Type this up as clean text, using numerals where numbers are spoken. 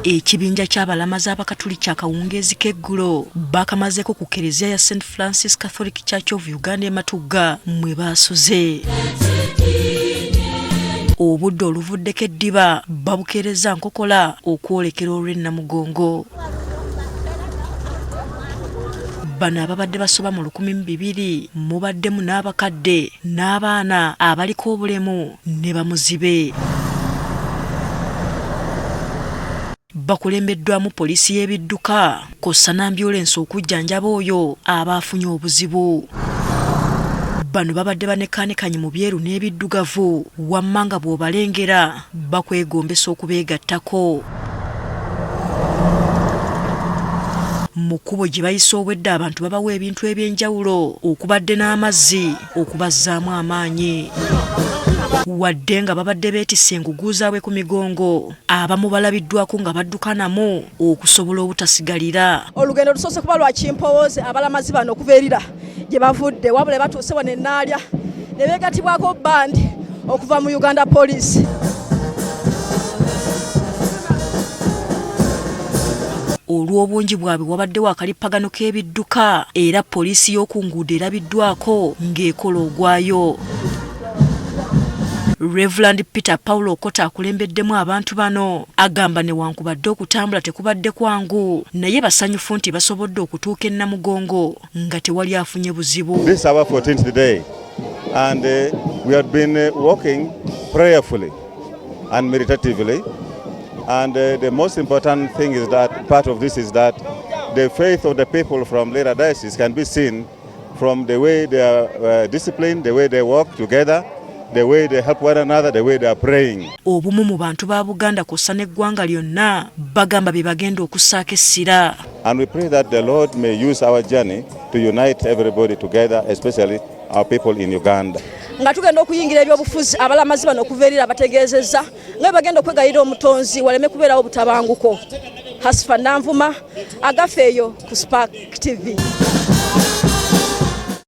Ekibinja ky'abalamazi Abakatuliki akawungeezi k'eggulo bakamazeeko ku Kereziya ya St Francis Catholic Church of Uganda e Matugga mwe baasuze. Obudde oluvuddeko eddiba babukeerezza nkokola okwolekera olw'e Namugongo. Bano ababadde basoba mu 2000 mubaddemu n'abakadde n'abaana abaliko obulemu ne bamuzibe. Bakulembeddwamu poliisi y'ebidduka kw'ossa n'ambyulensi okujjanjaba oyo aba afunye obuzibu. Bano babadde banekaanekanye mu byeru n'ebiddugavu wamma nga bw'obalengera bakwegombesa okubeegattako. Mu kkubo gye bayise obwedda abantu babawa ebintu eby'enjawulo okubadde n'amazzi okubazzaamu amaanyi. Wadde nga babadde beetisse engugu zaabwe ku migongo, abamu balabiddwako nga baddukanamu okusobola obutasigalira. Olugendo lusoose kuba lwa kimpowooze abalamazi bano okuva erira gye bavudde, wabula batuuse wano e Naalya ne beegattibwako bbandi okuva mu Uganda Police. Olw'obungi bwabwe wabaddewo akalippagano k'ebidduka era poliisi y'oku nguudo erabiddwako ng'ekola ogwayo. Reverand Peter Paul Okota akulembeddemu abantu bano agamba newankubadde okutambula tekubadde kwangu naye basanyufu nti basobodde okutuuka e Namugongo nga tewali afunye buzibu. This is our 14th day and we have been walking prayerfully and meditatively and the most important thing is that part of this is that the faith of the people from Lira Diocese can be seen from the way they are disciplined, the way they work together, the way they help one another, the way they are praying. Obumu mu bantu ba Buganda kw'ossa n'eggwanga lyonna bagamba bye bagenda okussaako essira. And we pray that the Lord may use our journey to unite everybody together, especially our people in Uganda. Nga tugenda okuyingira ebyobufuzi, abalamazi bano okuva erira bategeezezza nga bwe bagenda okwegayirira omutonzi waleme kubeerawo butabanguko. Hasfa Nanvuma, Agafeeyo ku Spark TV.